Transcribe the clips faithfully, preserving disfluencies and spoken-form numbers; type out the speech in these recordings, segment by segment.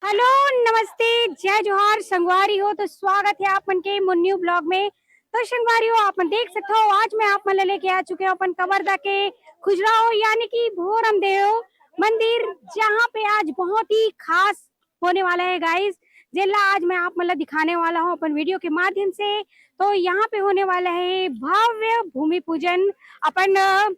Hello, नमस्ते, जय जोहार संगवारी हो। तो स्वागत है आप मन के मोर न्यू ब्लॉग में। तो संगवारी हो, आप मन देख सकते हो, आज मैं आप मन ला लेके आ चुके हूँ अपन कवर्धा के खजुराहो यानी कि भोरमदेव मंदिर, जहाँ पे आज बहुत ही खास होने वाला है गाइस, जेला आज मैं आप मन ला दिखाने वाला हूँ अपन वीडियो के माध्यम से। तो यहाँ पे होने वाला है भव्य भूमि पूजन। अपन अ,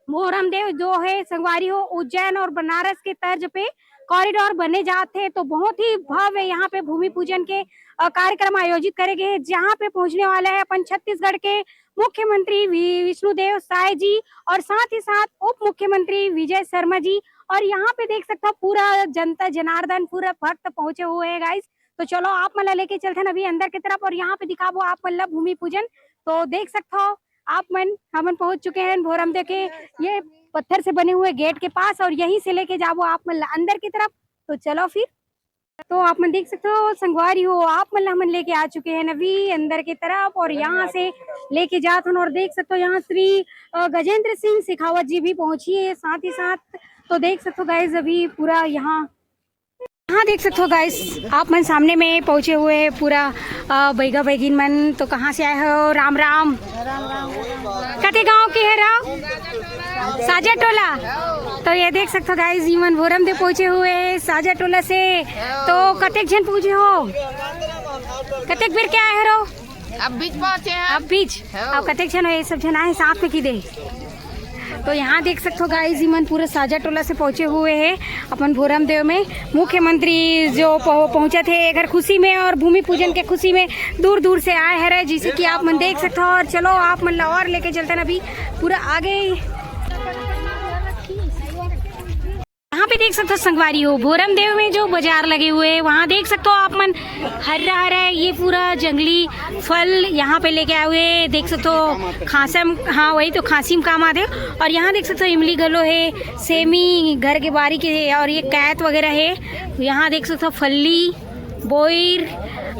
भोरमदेव जो है संगवारी हो, उज्जैन और बनारस के तर्ज पे कॉरिडोर बने जात हे, तो बहुत ही भव्य यहाँ पे भूमि पूजन के अ, कार्यक्रम आयोजित करे गए हैं, जहाँ पे पहुँचने वाला है अपन छत्तीसगढ़ के मुख्यमंत्री वि-, विष्णुदेव साय जी और साथ ही साथ उप मुख्यमंत्री विजय शर्मा जी। और यहाँ पे देख सकते हो पूरा जनता जनार्दन, पूरा भक्त पहुँचे हुए हैं गाइस। तो चलो आप मन ला लेके चलथन अभी अंदर की तरफ और यहाँ पे दिखाबो आप मन ला भूमि पूजन। तो देख सकते हो आप मन, हमन पहुँच चुके हैं भोरमदेव के ये पत्थर से बने हुए गेट के पास और यहीं से लेके जाबो आप मन ला अंदर की तरफ। तो चलो फिर। तो आप मन देख सकते हो संगवारी हो, आप मन ला हमन लेके आ चुके हैं अभी अंदर की तरफ और यहाँ से लेके जात हन। और देख सकते हो यहाँ श्री अ, गजेंद्र सिंह शेखावत जी भी पहुँची है साथ ही साथ। तो देख सकते हो गाइस अभी पूरा यहाँ, यहाँ देख सकते हो गाइस आप मन सामने में पहुँचे हुए हैं पूरा अ, बैगा बैगिन मन। तो कहाँ से आए हो? राम राम। कते गांव के है राव? साजा टोला। तो ये देख सकते हो गाइस, इमन भोरमदेव पहुँचे हुए हैं साजा टोला से। तो कतेक झन पहुँचे हो? कतेक बेर के आए हो? अब बीच पहुँचे हैं। अब बीच? हाँ। अब कतेक झन हो? ये सब झन आए साथ में की दे। तो यहाँ देख सकते हो गाइस, इमन पूरा साजा टोला से पहुँचे हुए हैं अपन भोरमदेव में। मुख्यमंत्री जो पह-, पहुँचत हे एकर खुशी में और भूमि पूजन के खुशी में दूर दूर से आए हरे, जैसे कि आप मन देख सकते हो। और चलो आप मन ला और लेके चलते हैं अभी पूरा आगे। यहाँ पे देख सकते हो संगवारी हो, भोरमदेव में जो बाजार लगे हुए हैं, वहाँ देख सकते हो आप मन हरा हरा है ये पूरा जंगली फल यहाँ पे लेके आए हुए हैं। देख सकते हो खासम, हाँ वही तो खासी में काम आते हैं। और यहाँ देख सकते हो इमली घलो है, सेमी घर के बारी के है और ये कैत वगैरह है। यहाँ देख सकते हो फल्ली, बोइर,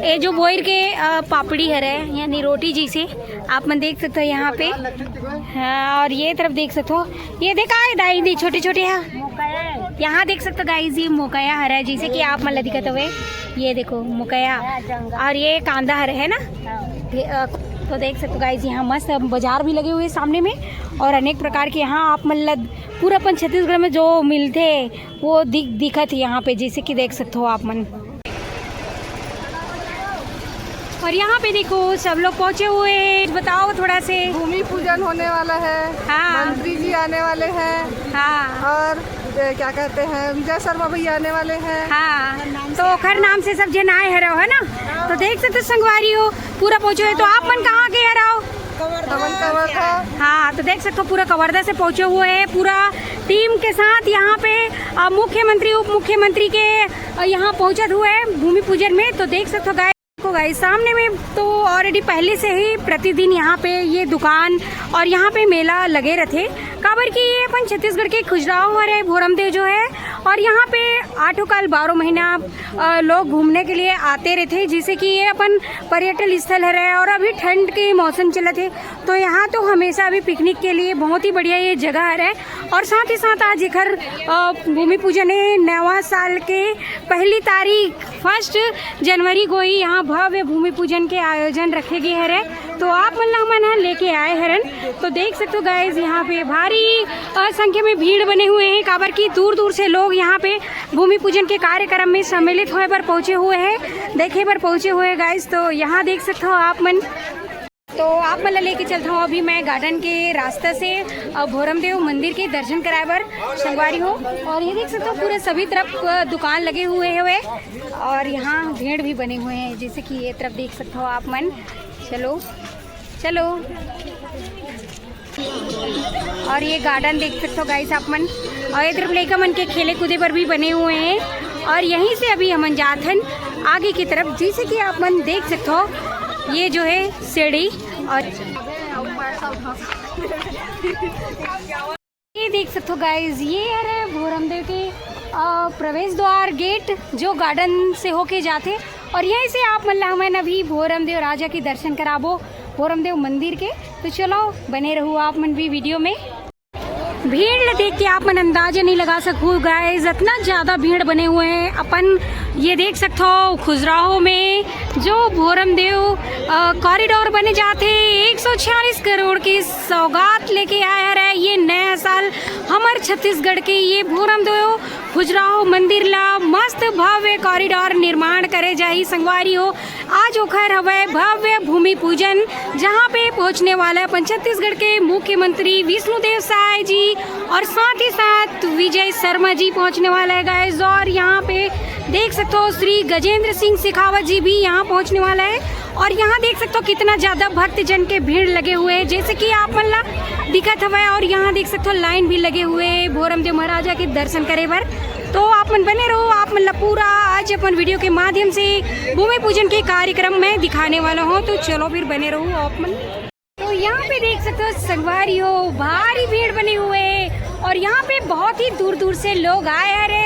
ये जो बोइर के अ, पापड़ी हरे यानी रोटी जैसे आप मन देख सकते हो यहाँ पे। हाँ, और ये तरफ देख सकते हो, ये देखा है दाई दी छोटे छोटे है। यहाँ देख सकते हो गाइस, ये मोकया हरा है जैसे कि आप मन ला दिखत हुए, ये देखो मोकया। और ये कांदा हरा है ना। ये, अ, तो देख सकते हो गाइस, यहाँ मस्त बाजार भी लगे हुए हैं सामने में और अनेक प्रकार के यहाँ आप मन ला पूरा अपन छत्तीसगढ़ में जो मिलते हैं वो दिख दिखत है यहाँ पे, जैसे कि देख सकते हो आप मन। और यहाँ पे देखो सब लोग पहुँचे हुए हैं, बताओ थोड़ा से। भूमि पूजन होने वाला है। हाँ। मंत्री जी आने वाले हैं। हाँ। और अ, क्या कहते हैं, विजय शर्मा भैया आने वाले हैं। हाँ। तो ओखर नाम से सब जन आए हरव है ना। तो देख सकते हो संगवारी हो, पूरा पहुँचे हुए। तो आप मन कहाँ के हरव? कवर्धा। हाँ, तो देख सकते हो पूरा कवर्धा से पहुँचे हुए हैं पूरा टीम के साथ यहाँ पे अ, मुख्यमंत्री, उप मुख्यमंत्री के अ, यहाँ पहुँचत हुए हैं भूमि पूजन में। तो देख सकते हो गाइस, को गाइस सामने में तो ऑलरेडी पहले से ही प्रतिदिन यहाँ पे ये दुकान और यहाँ पे मेला लगे रहते, काबर कि ये अपन छत्तीसगढ़ के खजुराहो हरे भोरमदेव जो है। और यहाँ पे आठों काल बारह महीना अ, लोग घूमने के लिए आते रहते, जैसे कि ये अपन पर्यटन स्थल हरे और अभी ठंड के मौसम चलत है, तो यहाँ तो हमेशा अभी पिकनिक के लिए बहुत ही बढ़िया ये जगह हरे। और साथ ही साथ आज एखर अ, भूमि पूजन है, नवा साल के पहली तारीख फर्स्ट जनवरी को ही यहाँ भव्य भूमि पूजन के आयोजन रखे गए हरे। तो आप मन ला हमन ह लेके आए हरन। तो देख सकते हो गाइस, यहाँ पे भारी अ, संख्या में भीड़ बने हुए हैं, काबर कि दूर दूर से लोग यहाँ पे भूमि पूजन के कार्यक्रम में सम्मिलित होए बर पहुँचे हुए हैं, देखे बर पहुँचे हुए हैं गाइस। तो यहाँ देख सकते हो आप मन। तो आप मन ला लेके चलता हूँ अभी मैं गार्डन के रास्ता से अ, भोरमदेव मंदिर के दर्शन कराए बर संगवारी हो। और ये देख सकते हो पूरे सभी तरफ अ, दुकान लगे हुए हुए और यहाँ भेड़ भी बने हुए हैं, जैसे कि ये तरफ देख सकते हो आप मन। चलो, चलो। और ये गार्डन देख सकते हो गाइस आप मन। और ये तरफ लइका मन के खेले कूदे बर भी बने हुए हैं। और यहीं से अभी हमन जात हन आगे की तरफ, जैसे कि आप मन देख सकते हो ये जो है सीढ़ी। और ये देख सकते हो गाइस, ये हरे भोरमदेव के अ, प्रवेश द्वार गेट जो गार्डन से होके जाते। और यहीं से आप मन ला हमन अभी भोरमदेव राजा के दर्शन कराबो भोरमदेव मंदिर के। तो चलो बने रहू आप मन भी वीडियो में। भीड़ ल देख के आप मन अंदाजा नहीं लगा सकू गाइस, इतना ज्यादा भीड़ बने हुए हैं। अपन ये देख सकते हो, खजुराहो में जो भोरम देव कॉरिडोर बने जाते, एक सौ छियालीस करोड़ की सौगात लेके आया है ये नया साल हमर छत्तीसगढ़ के। ये भोरम देव खजुराहो मंदिर ला मस्त भव्य कॉरिडोर निर्माण करे जाही संगवारी हो। आज ओखर हवय भव्य भूमि पूजन, जहां पे पहुंचने वाला है अपन छत्तीसगढ़ के मुख्यमंत्री विष्णुदेव साय जी और साथ ही साथ विजय शर्मा जी पहुंचने वाला है गाइस। और यहां पे देख सकते हो, श्री गजेंद्र सिंह शेखावत जी भी यहां पहुंचने वाला है। और यहां देख सकते हो, कितना ज्यादा भक्तजन के भीड़ लगे हुए हैं, जैसे कि आप मन ला दिखत हवय। और यहां देख सकते हो, लाइन भी लगे हुए हैं भोरमदेव महाराजा के दर्शन करे बर। तो आप मन बने रहो, आप मन ला पूरा आज अपन वीडियो के माध्यम से भूमि पूजन के कार्यक्रम में दिखाने वाला हूँ। तो चलो फिर बने रहो आप मन। तो यहाँ पे देख सकते हो संगवारी हो, भारी भीड़ बने हुए है और यहाँ पे बहुत ही दूर दूर से लोग आए हरे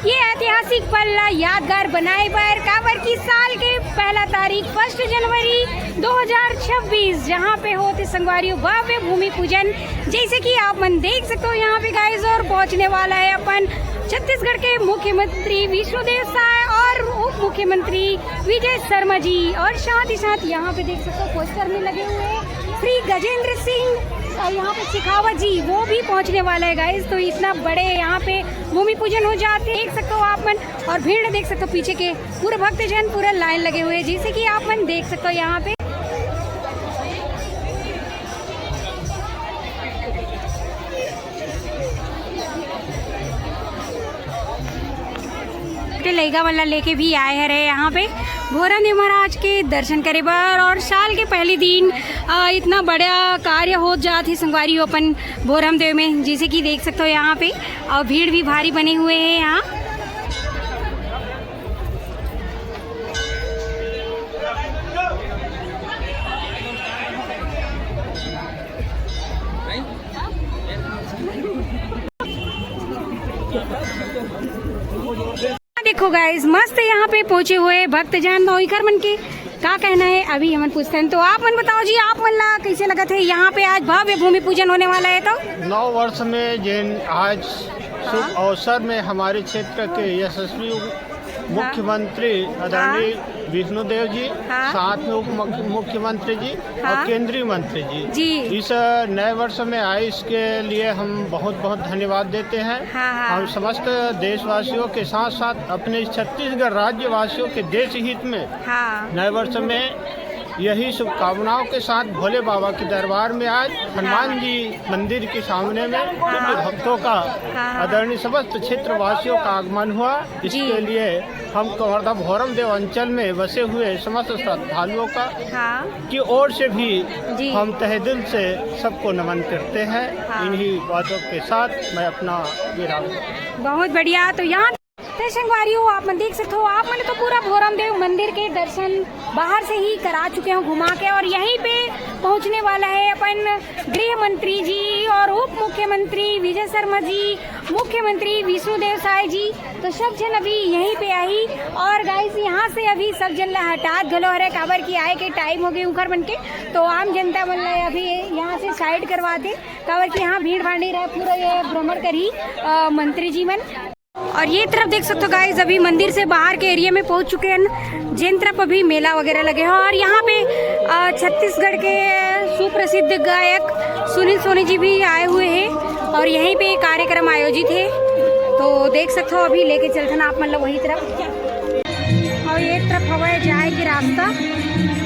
ये ऐतिहासिक पल ला यादगार बनाए बर, काबर की साल के पहला तारीख फर्स्ट जनवरी दो हज़ार छब्बीस, जहाँ पे होते संगवारी हो भव्य भूमि पूजन। जैसे कि आप मन देख सकते हो यहाँ पे गाइस, और पहुँचने वाला है अपन छत्तीसगढ़ के मुख्यमंत्री विष्णुदेव साय और उप मुख्यमंत्री विजय शर्मा जी, और साथ ही साथ यहाँ पे देख सकते हो पोस्टर में लगे हुए हैं श्री गजेंद्र सिंह, और यहाँ पे शेखावत जी, वो भी पहुँचने वाला है गाइस। तो इतना बड़े यहाँ पे भूमि पूजन हो जाते हैं, देख सकते हो आप मन। और भीड़ देख सकते हो पीछे के पूरे भक्तजन पूरा लाइन लगे हुए हैं, जैसे कि आप मन देख सकते हो यहाँ पे। लइका वाला लेके भी आए हरे यहाँ पे भोरमदेव महाराज के दर्शन करे बर। और साल के पहले दिन अ, इतना बड़ा कार्य हो जात है संगवारी हो अपन भोरमदेव में, जैसे कि देख सकते हो यहाँ पे। और भीड़ भी भारी बने हुए हैं यहाँ। देखो गाइस, मस्त यहाँ पे पहुँचे हुए भक्तजन और इकर मन के का कहना है, अभी हमन पूछते हैं। तो आप मन बताओ जी, आप मन ला कैसे लगत है यहाँ पे आज भव्य भूमि पूजन होने वाला है? तो नव वर्ष में जिन आज शुभ हाँ। अवसर में हमारे क्षेत्र के यशस्वी मुख्यमंत्री आदरणीय विष्णुदेव जी, हाँ। साथ में उप मुख्य-, मुख्यमंत्री जी हाँ। और केंद्रीय मंत्री जी जी। इस नए वर्ष में आए, इसके लिए हम बहुत बहुत धन्यवाद देते हैं। हाँ, हाँ। हम समस्त देशवासियों के साथ साथ अपने छत्तीसगढ़ राज्यवासियों के देश हित में हाँ। नए वर्ष में यही शुभकामनाओं के साथ भोले बाबा के दरबार में आज हनुमान जी मंदिर के सामने में हाँ। भक्तों का हाँ। आदरणीय समस्त क्षेत्रवासियों का आगमन हुआ। जी। इसके लिए हम कवर्धा भोरमदेव अंचल में बसे हुए समस्त श्रद्धालुओं का हाँ। की ओर से भी जी। हम तहे दिल से सबको नमन करते हैं। हाँ। इन्हीं बातों के साथ मैं अपना विराम। बहुत बढ़िया। तो यहाँ संगवारी हो, आप मन देख सकते हो, आप मन तो पूरा भोरमदेव मंदिर के दर्शन बाहर से ही करा चुके हो घुमा के, और यहीं पे पहुंचने वाला है अपन गृह मंत्री जी और उप मुख्यमंत्री विजय शर्मा जी, मुख्यमंत्री विष्णुदेव साय जी। तो सब जन अभी यहीं पे आही। और गाइस, यहाँ से अभी सब जन ला हटात घलो हरे, काबर की आए के टाइम हो गए उखर मन के। तो आम जनता मन ला अभी यहाँ से साइड करवा दे, काबर की यहाँ भीड़ भाड़ नहीं रहे, पूरा ये भ्रमण करी अ, मंत्री जी मन। और ये तरफ देख सकते हो गाइस, अभी मंदिर से बाहर के एरिया में पहुंच चुके हैं, जिन तरफ अभी मेला वगैरह लगे हैं। और यहाँ पे अ, छत्तीसगढ़ के सुप्रसिद्ध गायक सुनील सोनी जी भी आए हुए हैं और यहीं पे कार्यक्रम आयोजित है। तो देख सकते हो, अभी लेके चलथन आप मतलब वही तरफ। और ये तरफ हवा है जाए के रास्ता,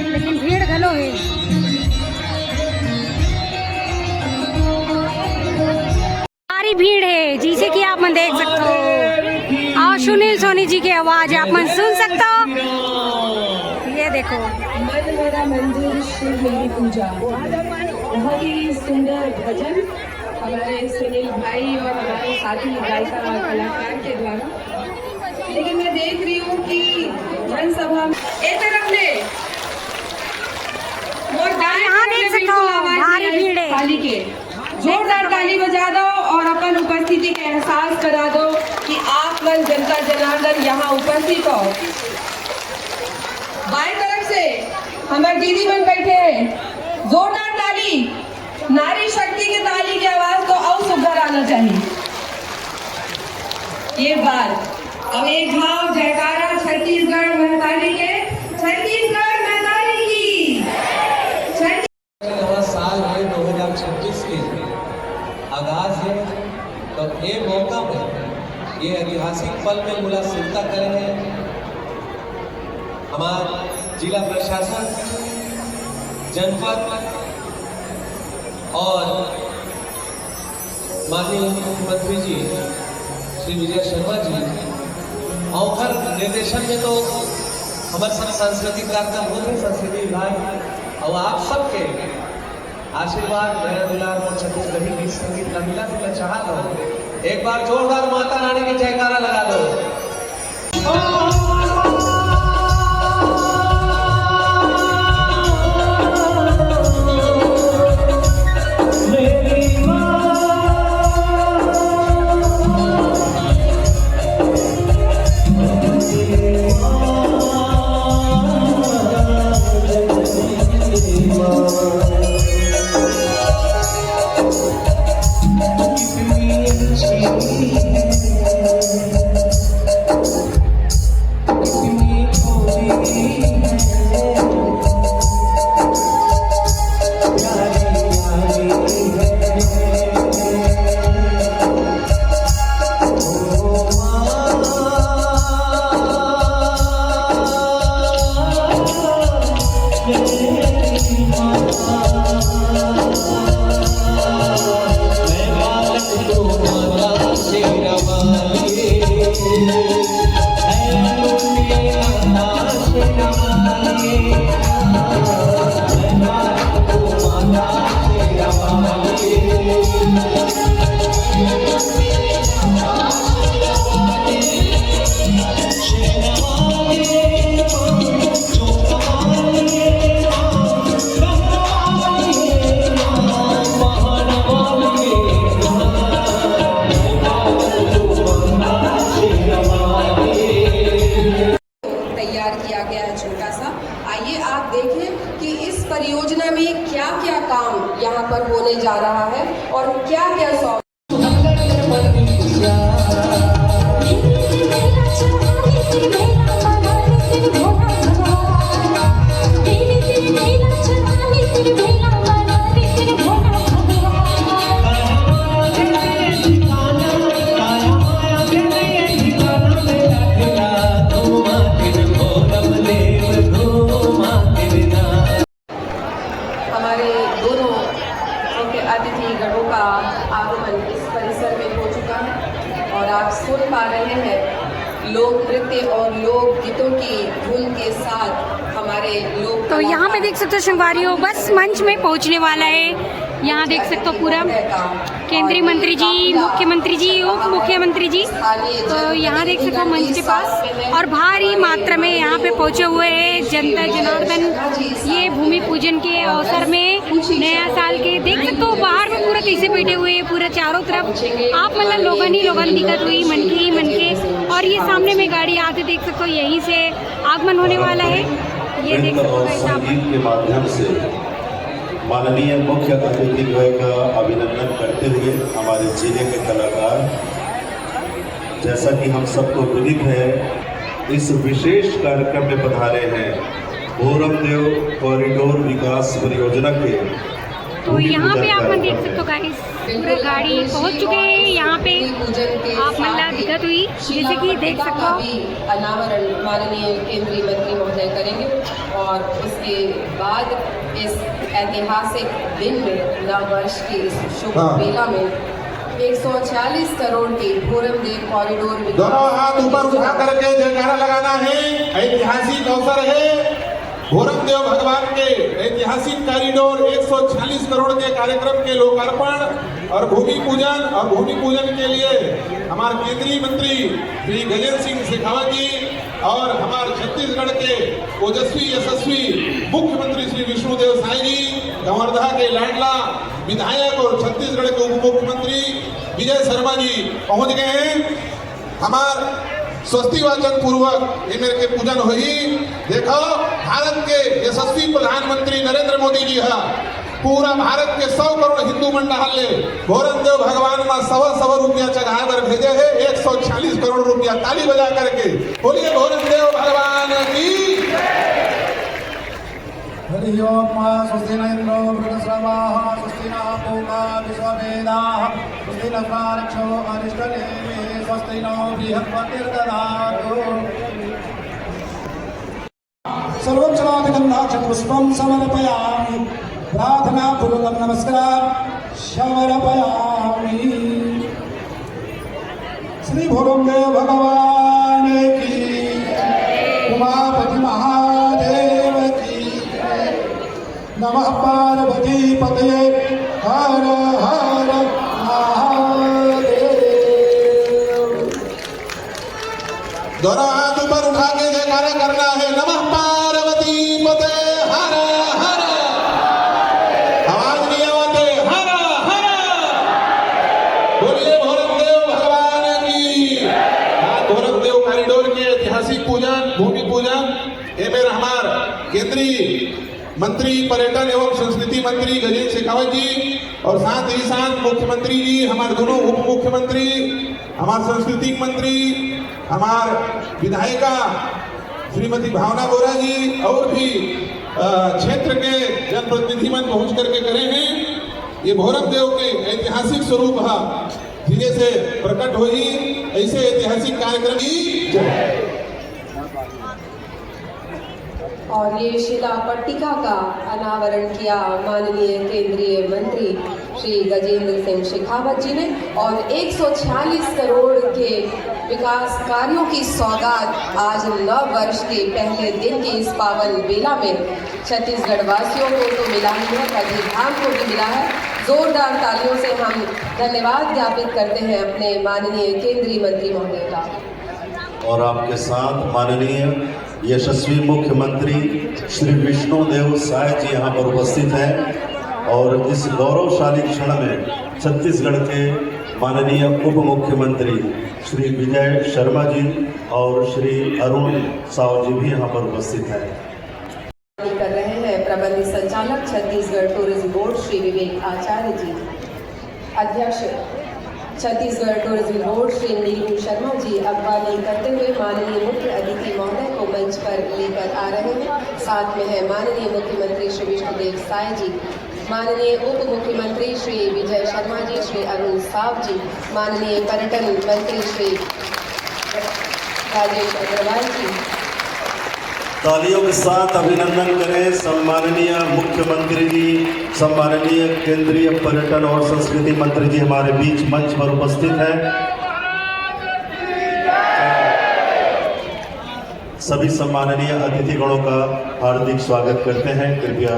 लेकिन भीड़ घलो है। भारी भीड़ है, जैसे कि आप मन देख सकते हो। और सुनील सोनी जी की आवाज आप मन सुन सकते हो। ये देखो। मन भरा मंदिर शिव मेरी पूजा। बहुत ही सुंदर भजन हमारे सुनील भाई और हमारे साथी गायिका और कलाकार के द्वारा। लेकिन मैं देख रही हूँ कि जनसभा में ए तरफ ले मोर दाएं यहाँ तरफ देख ले सकते हो, बिल्कुल आवाज भारी नहीं आई भीड़ है। थाली के। जोरदार ताली बजा दो और अपन उपस्थिति का एहसास करा दो कि आप मन जनता जनार्दन यहाँ उपस्थित हो। बाएं तरफ से हमारे दीदी मन बैठे हैं, जोरदार ताली। नारी शक्ति के ताली के आवाज तो अउ सुघर आना चाहिए। ये बात। अब एक घाव जयकारा छत्तीसगढ़ महतारी के, छत्तीसगढ़ महतारी की। छत्तीस- नवा साल है दो हज़ार छब्बीस के आगाज है, तो ये मौका में, ये ऐतिहासिक पल में मुलाकात करे हैं हमार जिला प्रशासन, जनपद और माननीय मुख्यमंत्री जी श्री विजय शर्मा जी, और ओकर निर्देशन में तो हमार सब सांस्कृतिक कार्यक्रम होत हे, संस्कृति विभाग, और आप सबके आशीर्वाद, दया दुलार और छत्तीसगढ़ी गीत संगीत ला मिला, तो मैं चाहत हूँ एक बार जोरदार माता रानी के जयकारा लगा दो। तैयार किया गया है छोटा सा। आइए आप देखें कि इस परियोजना में क्या क्या काम यहाँ पर होने जा रहा है और क्या क्या सौ हमारे दोनों मुख्य अतिथि गणों का आगमन इस परिसर में हो चुका है और आप सुन पा रहे हैं लोक नृत्य और लोक गीतों की धुन के साथ हमारे लोक तो यहाँ पे कलाकार देख सकते हो, संगवारी हो, बस मंच में पहुँचने वाला है। यहाँ देख सकते हो पूरा केंद्रीय मंत्री जी, मुख्यमंत्री जी, उप मुख्यमंत्री जी, तो यहाँ देख सकते हो मंच के पास और भारी मात्रा में यहाँ पे पहुँचे हुए हैं जनता जनार्दन। ये भूमि पूजन के अवसर में नया साल के देख सकते हो बाहर में पूरा कैसे बैठे हुए हैं, पूरा चारों तरफ आप मतलब लोगन ही लोगन दिखत हुई, मनखे ही मनखे। और ये सामने में गाड़ी आते देख सकते हो, यहीं से आगमन होने वाला है। ये देख सकते हो और कैसा संगीत के माध्यम से माननीय मुख्य अतिथि द्वय का अभिनंदन करते हुए हमारे जिले के कलाकार, जैसा कि हम सबको विदित है, इस विशेष कार्यक्रम में पधारे हैं भोरमदेव कॉरिडोर विकास परियोजना के तो भूमि यहाँ पे पूजन आप मन देख कार्यक्रम सकते हो में। गाइस, पूरा गाड़ी पहुँच चुके हैं यहाँ पे। आप मन ला दिखत हुई, जैसे कि देख सकते हो। अनावरण माननीय केंद्रीय मंत्री महोदय करेंगे और उसके बाद इस ऐतिहासिक दिन में नववर्ष के इस शुभ हाँ। मेला में एक सौ चालीस करोड़ के भोरम देव कॉरिडोर विकास दोनों हाथ ऊपर उठा करके जयकारा लगाना है। ऐतिहासिक अवसर है, भोरम देव भगवान के ऐतिहासिक कॉरिडोर एक सौ चालीस करोड़ के कार्यक्रम के लोकार्पण और भूमि पूजन, और भूमि पूजन के लिए हमारे केंद्रीय मंत्री श्री गजेंद्र सिंह शेखावत जी और हमारे छत्तीसगढ़ के ओजस्वी यशस्वी मुख्यमंत्री श्री विष्णुदेव साय जी, कवर्धा के लाडला विधायक और छत्तीसगढ़ के उप मुख्यमंत्री विजय शर्मा जी पहुंच गए हैं। हमार स्वस्ति वाचन पूर्वक ये मेर के पूजन होही। देखो, भारत के यशस्वी प्रधानमंत्री नरेंद्र मोदी जी हा पूरा भारत के सौ करोड़ हिंदू मन डहार ले भोरमदेव भगवान मा सवा सवा रुपया चढ़ाए बर भेजे हे। एक सौ छियालीस करोड़ रुपया, ताली बजा करके बोलिए भोरमदेव भगवान की। हरि ओम। स्वस्ति न इंद्रो वृद्धश्रवाः, स्वस्ति नः पूषा विश्ववेदाः, स्वस्ति नस्तार्क्ष्यो अरिष्टनेमिः, स्वस्ति नो बृहस्पतिर्दधातु। सर्वक्षणादिगन्धाक्षपुष्पं समर्पयामि। प्रार्थनापूर्वकं नमस्कार समर्पयामि। श्री भोरमदेव भगवान की, उमापति महादेव की, नमः पार्वती पतये, हर हर महादेव। दोनों हाथ ऊपर उठा के जयकारा करना है, नमः पार्वती पतये, हर हर। आवाज नहीं आवाते, हर हर। बोलिए भोरमदेव भगवान की। आज भोरमदेव कॉरिडोर के ऐतिहासिक पूजन, भूमि पूजन, एमे हमार केंद्रीय मंत्री पर्यटन एवं संस्कृति मंत्री गजेंद्र शेखावत जी और साथ ही साथ मुख्यमंत्री जी, हमारे दोनों उप मुख्यमंत्री, हमारे सांस्कृतिक मंत्री, हमारे विधायिका श्रीमती भावना बोरा जी और भी, अ, क्षेत्र के जनप्रतिनिधि मन पहुंच करके करे हैं। ये भोरमदेव के ऐतिहासिक स्वरूप हा धीरे से प्रकट होही। ऐसे ऐतिहासिक कार्यक्रम की जय। और ये शिला पट्टिका का अनावरण किया माननीय केंद्रीय मंत्री श्री गजेंद्र सिंह शेखावत जी ने। और एक सौ छियालीस करोड़ के विकास कार्यों की सौगात आज नव वर्ष के पहले दिन के इस पावन बेला में छत्तीसगढ़ वासियों को तो मिला ही है, कबीर धाम को भी मिला है। जोरदार तालियों से हम धन्यवाद ज्ञापित करते हैं अपने माननीय केंद्रीय मंत्री महोदय का। और आपके साथ माननीय यशस्वी मुख्यमंत्री श्री विष्णुदेव साय जी यहाँ पर उपस्थित हैं और इस गौरवशाली क्षण में छत्तीसगढ़ के माननीय उप मुख्यमंत्री श्री विजय शर्मा जी और श्री अरुण साव जी भी यहाँ पर उपस्थित हैं। कर रहे हैं प्रबंध संचालक छत्तीसगढ़ टूरिज्म बोर्ड श्री विवेक आचार्य जी, अध्यक्ष छत्तीसगढ़ टूरिज्म बोर्ड श्री नीलू शर्मा जी अगवानी करते हुए माननीय मुख्य अतिथि महोदय को मंच पर लेकर आ रहे हैं। साथ में है माननीय मुख्यमंत्री श्री विष्णुदेव साय जी, माननीय उप मुख्यमंत्री श्री विजय शर्मा जी, श्री अरुण साव जी, माननीय पर्यटन मंत्री श्री राजेश अग्रवाल जी। तालियों के साथ अभिनंदन करें सम्माननीय मुख्यमंत्री जी, सम्माननीय केंद्रीय पर्यटन और संस्कृति मंत्री जी हमारे बीच मंच पर उपस्थित हैं। सभी सम्माननीय अतिथिगणों का हार्दिक स्वागत करते हैं। कृपया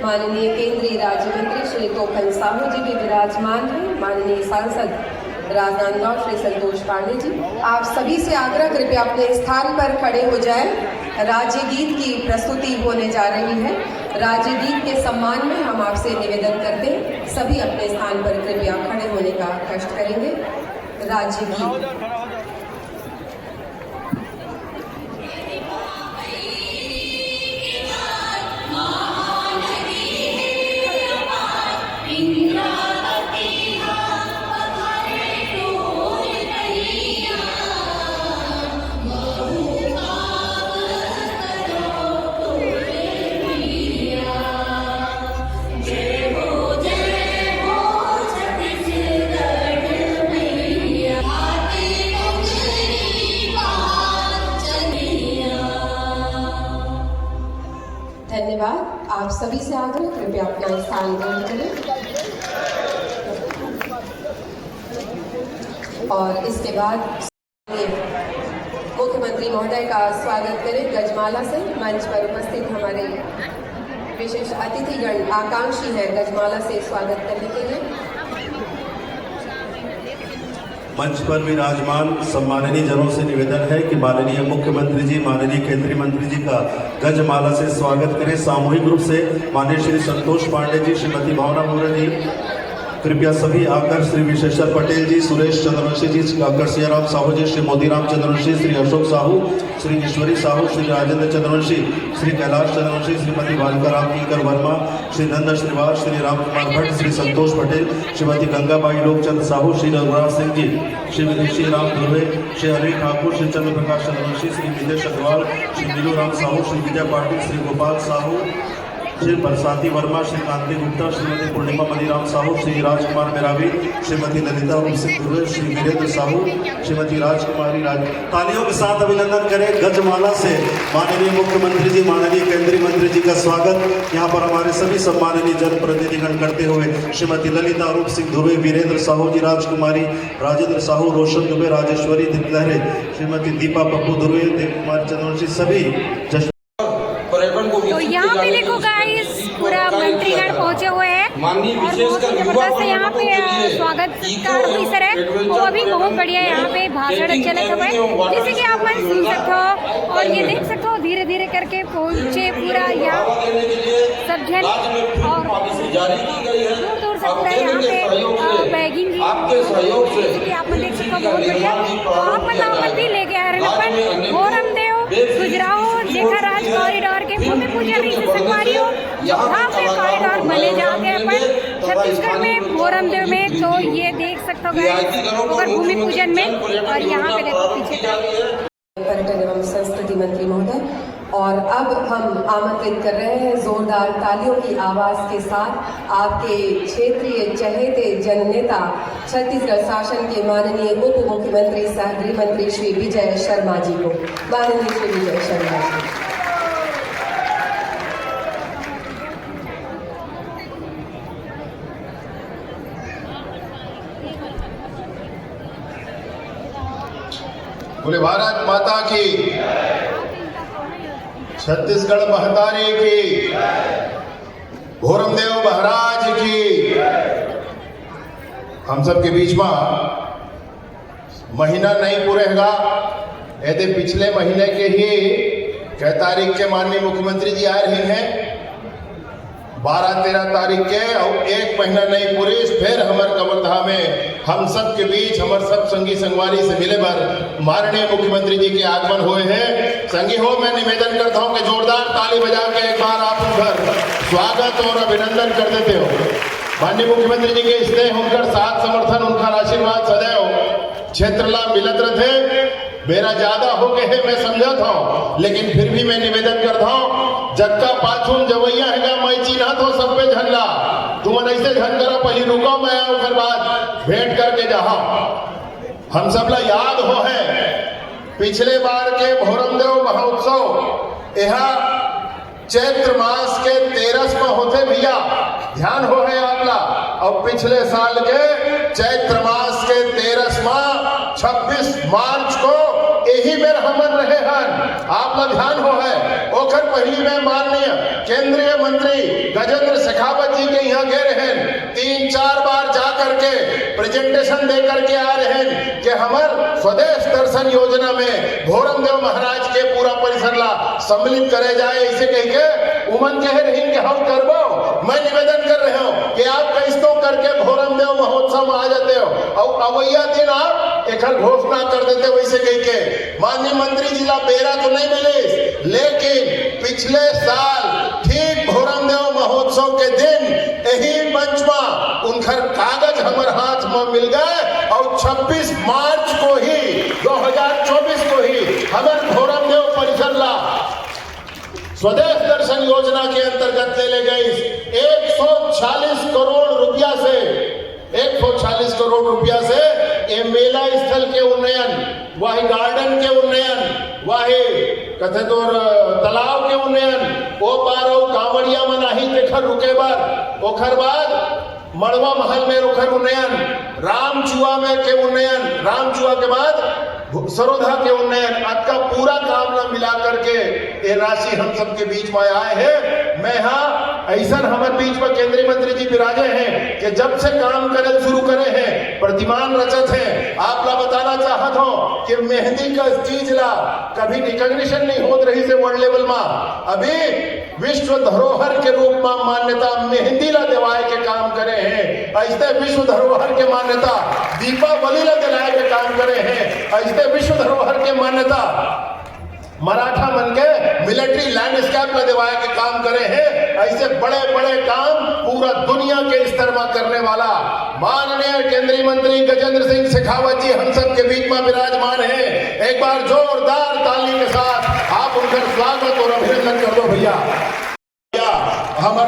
माननीय केंद्रीय राज्य मंत्री श्री तोपन साहू जी भी विराजमान हैं, माननीय सांसद राजनांदगांव श्री संतोष पांडे जी। आप सभी से आग्रह, कृपया अपने स्थान पर खड़े हो जाएं। राज्य गीत की प्रस्तुति होने जा रही है। राज्य गीत के सम्मान में हम आपसे निवेदन करते हैं, सभी अपने स्थान पर कृपया खड़े होने का कष्ट करेंगे। राज्य गीत। धन्यवाद। आप सभी से आग्रह, कृपया अपना स्थान ग्रहण करें। और इसके बाद मुख्यमंत्री महोदय का स्वागत करें गजमाला से। मंच पर उपस्थित हमारे विशेष अतिथिगण आकांक्षी हैं गजमाला से स्वागत करने के लिए। मंच पर विराजमान सम्माननीय जनों से निवेदन है कि माननीय मुख्यमंत्री जी, माननीय केंद्रीय मंत्री जी का गजमाला से स्वागत करें। सामूहिक रूप से माननीय श्री संतोष पांडे जी, श्रीमती भावना बोरा जी, कृपया सभी आकर श्री विशेश्वर पटेल जी, सुरेश चंद्रवंशी जी, डॉक्टर सियाराम साहू जी, श्री मोदीराम चंद्रवंशी, श्री अशोक साहू, श्री ईश्वरी साहू, श्री राजेंद्र चंद्रवंशी, श्री कैलाश चंद्रवंशी, श्रीमती बालिका राम किंकर वर्मा, श्री नंद श्रीवास, श्री राम कुमार भट्ट, श्री संतोष पटेल, श्रीमती गंगाबाई लोकचंद साहू, श्री रघुराज सिंह जी, श्री विदेशी राम धुर्वे, श्री अनिल ठाकुर, श्री चंद्र प्रकाश चंद्रवंशी, श्री मितेश अग्रवाल, श्री मीनू राम साहू, श्री विजय पाटिल, श्री गोपाल साहू, श्री बरसाती वर्मा, श्री कांति गुप्ता, श्रीमती पूर्णिमा मणिराम साहू, श्री राजकुमार मेरावी, श्रीमती ललिता रूप सिंह धुर्वे, श्री वीरेंद्र साहू, श्रीमती राजकुमारी राज। तालियों के साथ अभिनंदन करें गजमाला से माननीय मुख्यमंत्री जी, माननीय केंद्रीय मंत्री जी का स्वागत यहाँ पर हमारे सभी सम्माननीय जनप्रतिनिधिगण करते हुए श्रीमती ललिता रूप सिंह धुर्वे, वीरेंद्र साहू जी, राजकुमारी, राजेंद्र साहू, रोशन दुबे, राजेश्वरी लहरे, श्रीमती दीपा पप्पू धुर्वे, देव कुमार चंद्रवंशी, सभी जश्न पर्यटन को तो विकसित यहाँ पे किए जाने देखो के गाइस, पूरा कार्य मंत्रीगण किया जा रहा है। पहुंचे हुए हैं माननीय और बहुत विशेषकर ही युवा जबरदस्त यहाँ पर्यटकों पे के लिए स्वागत इको सत्कार हुई सर है। एडवेंचर वो अभी बहुत पर्यटन बढ़िया में यहाँ पे भाषण ट्रैकिंग चले करने हुए, एवं वाटर जैसे कि आप मन स्पोर्ट्स सुन करने सकते हो और ये वाला देख सकते हो धीरे धीरे करके पहुंचे पूरा यहाँ बढ़ावा देने के लिए सब जन राज्य में फूड और पॉलिसी जारी की गई है। दूर दूर से और पूरा केंद्र यहाँ के पे, सहयोग अ, से, बैगिंग ही आपके सहयोग से जैसे कि आप मन देख सकते हो, बहुत बढ़िया। तो आप मन ला मत भी लेके आ रहे ना, पर भोरमदेव, खजुराहो, जेखा राज कॉरिडोर के भूमि पूजन रहिस संगवारी हो, भव्य कॉरिडोर बने जात हे अपन छत्तीसगढ़ में, भोरमदेव में। तो ये देख सकते हो गाइस, ओकर भूमि पूजन में, और यहाँ पे देखो पीछे पर्यटन एवं संस्कृति मंत्री महोदय। और अब हम आमंत्रित कर रहे हैं जोरदार तालियों की आवाज के साथ आपके क्षेत्रीय चहेते जननेता, छत्तीसगढ़ शासन के माननीय उप मुख्यमंत्री सह गृह मंत्री श्री विजय शर्मा जी को। माननीय श्री विजय शर्मा जी। बोले भारत माता की, छत्तीसगढ़ महतारी की, भोरमदेव महाराज की। हम सबके बीच में महीना नहीं पूरे हगा, एदे पिछले महीने के ही कै तारीख के माननीय मुख्यमंत्री जी आए रहे हैं, बारह तेरह तारीख के, और एक महीना नहीं पूरी, फिर हमर कवर्धा में हम सब के बीच, हमर सब संगी संगवारी से मिले बर माननीय मुख्यमंत्री जी के आगमन होए हे। संगी हो, मैं निवेदन करता हूँ कि जोरदार ताली बजा के एक बार आप उनकर स्वागत और अभिनंदन कर देते हो। माननीय मुख्यमंत्री जी के स्नेह, उनकर साथ समर्थन, उनका आशीर्वाद सदैव क्षेत्र ला मिलत रथे। बेरा ज्यादा हो गए हे, मैं समझत हूँ, लेकिन फिर भी मैं निवेदन करत हूँ, जक्का पाछू म जवइया हे गा, मैं चिन्हत हूँ सब्बे झन ला। तुमन ऐसे झन करा, पहली रुको, मैं ओकर बाद भेंट करके जाहा। हम सब ला याद हो हे, पिछले बार के भोरमदेव महोत्सव एहा चैत्र मास के तेरस म होथे भैया, ध्यान हो हे आप ला। और पिछले साल के चैत्र मास के तेरस म छब्बीस मार्च को यही मेर हमन रहे हन, आप ला ध्यान हो हे। ओखर पहिली में माननीय केंद्रीय मंत्री गजेंद्र शेखावत जी के यहाँ गए रहेन, तीन चार बार जा करके प्रेजेंटेशन दे करके आ रहेन कि हमर स्वदेश दर्शन योजना में भोरमदेव महाराज के पूरा परिसर ला सम्मिलित करे जाए, ऐसे कह के उमन कहे रहिन कि हम करबो। मैं निवेदन कर रहे हूँ कि आप कैसनो करके भोरमदेव महोत्सव में आ जाते हो और अवैया दिन आप एकर घोषणा कर देते हो, वैसे कह के। माननीय मंत्री जी ला बेरा तो नहीं मिलिस, लेकिन पिछले साल ठीक भोरमदेव महोत्सव के दिन यही मंच में उनकर कागज हमर हाथ में मिल गए और छब्बीस मार्च को ही, दो हज़ार चौबीस को ही हमर भोरमदेव परिसर ला स्वदेश दर्शन योजना के अंतर्गत ले ले गई एक सौ चालीस करोड़ रुपया से, एक सौ चालीस करोड़ रुपया से ये मेला स्थल के उन्नयन, वही गार्डन के उन्नयन, वही कथे तोर तालाब के उन्नयन, ओ पार अउ कांवड़िया मन आही तेखर रुके बर, ओखर बाद मड़वा महल में ओखर उन्नयन, रामचुआ में के उन्नयन, रामचुआ के बाद भु-, सरोधा के उन्नयन, अतका पूरा काम ला मिला करके ये राशि हम सबके बीच में आए हे। मैं हाँ, ऐसन हमर बीच में केंद्रीय मंत्री जी विराजे हे कि जब से काम करे शुरू करे हे, प्रतिमान रचत हे। आप ला बताना चाहत हूँ कि मेहंदी का चीज ला कभी रिकॉग्निशन नहीं होत रहिस हे वर्ल्ड लेवल में। अभी विश्व धरोहर के रूप में मान्यता मेहंदी ला देवाए के काम करे हे, ऐसे विश्व धरोहर के मान्यता दीपावली ला दिलाए के काम करे हे, ऐसे विश्व धरोहर के मान्यता मराठा मन के मिलिट्री लैंडस्केप ला देवाए के काम करे हे। ऐसे बड़े बड़े काम पूरा दुनिया के स्तर में करने वाला माननीय केंद्रीय मंत्री गजेंद्र सिंह शेखावत जी हम सबके बीच में विराजमान हे। एक बार जोरदार ताली के साथ आप उनकर स्वागत और अभिनंदन कर दो भैया। भैया, हमर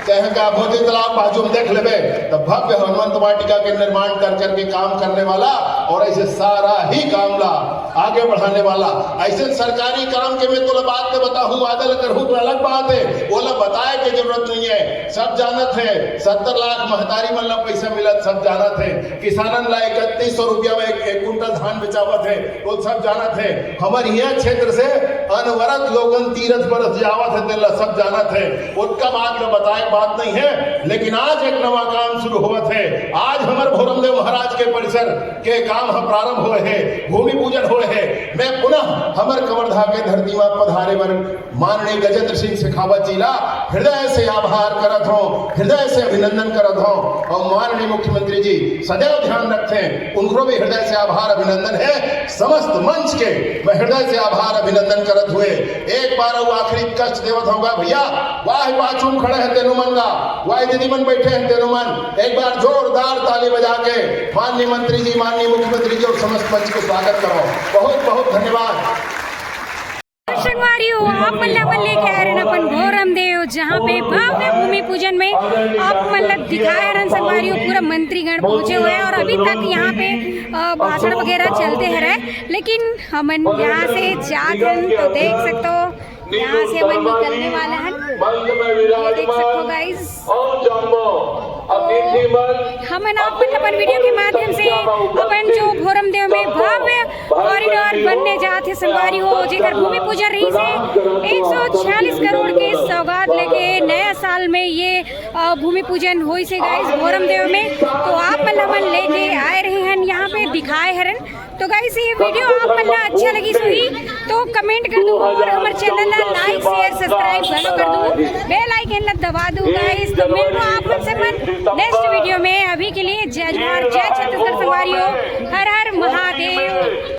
तहका भोजन तालाब बाजू में देख लेबे, तो भव्य हनुमंत वाटिका के निर्माण कर करके काम करने वाला और ऐसे सारा ही काम ला आगे बढ़ाने वाला। ऐसे सरकारी काम के मैं तोला बात तो बताहूँ, वादा ला करहूँ तो अलग बात हे, वो ला बताए के जरूरत नहीं हे, सब जानत हे। सत्तर लाख महतारी मन ला पैसा मिलत, सब जानत हे। किसानन ला इकतीस सौ रुपया में एक, एक कुंटल धान बेचावत हे, वो सब जानत हे। हमर इहाँ क्षेत्र से अनवरत लोगन तीरथ बरस जावत हे, तेला सब जानत हे। ओतका बात ला बताए के बात नहीं हे, लेकिन आज एक नवा काम शुरू होवत हे। आज हमर भोरमदेव महाराज के परिसर के काम ह प्रारंभ होए हे, भूमि पूजन होए हे। मैं पुनः हमर कवर्धा के धरती में पधारे बर माननीय गजेंद्र सिंह शेखावत जी ला हृदय से आभार करत हों, हृदय से अभिनंदन करत हों। और माननीय मुख्यमंत्री जी सदैव ध्यान रखथे, उनकरो भी हृदय से आभार अभिनंदन हे। समस्त मंच के मैं हृदय से आभार अभिनंदन करत हुए एक बार अउ आखिरी कष्ट देवत हों गा भैया, वाह वाह चूम खड़े हे तेनो मन गा, वाह दीदी मन बैठे हे तेनो मन, एक बार जोरदार ताली बजा के माननीय मंत्री जी, माननीय मुख्यमंत्री जी और समस्त मंच को स्वागत करो। बहुत बहुत धन्यवाद। संगवारी हो, आप मन ला अपन लेके आए रहन अपन भोरम देव, जहाँ पे भव्य भूमि पूजन में आप मन ला दिखाए रहन संगवारी हो। पूरा मंत्रीगण पहुंचे हुए हैं और अभी तक यहाँ पे अ, भाषण वगैरह चलते हैं रहे, लेकिन हमन यहाँ से जात हन तो देख सकते हो, यहाँ से हमन निकलने वाला हन। ये देख सकते हो गाइस, हमन आप मन अपन वीडियो के माध्यम से अपन जो भोरम देव में भव्य कॉरिडोर बनने जात हे संगवारी हो, जेकर भूमि पूजन रहिस हे एक सौ छियालीस करोड़ के सौगात लेके नया साल में ये अ, भूमि पूजन होइस हे गाइस भोरम देव में। तो आप मन ला हमन लेके आए रहे हन, यहाँ पे दिखाए हरन। तो गाइस ये वीडियो आप मन ला अच्छा लगिस होही तो कमेंट कर दो और हमर चैनल ला लाइक शेयर सब्सक्राइब घलो कर दो, बेल आइकन ला दबा दो गाइस। तो मिलबो आप मन से मन नेक्स्ट वीडियो में। अभी के लिए जय जोहार, जय छत्तीसगढ़ संगवारी हो, हर हर महादेव।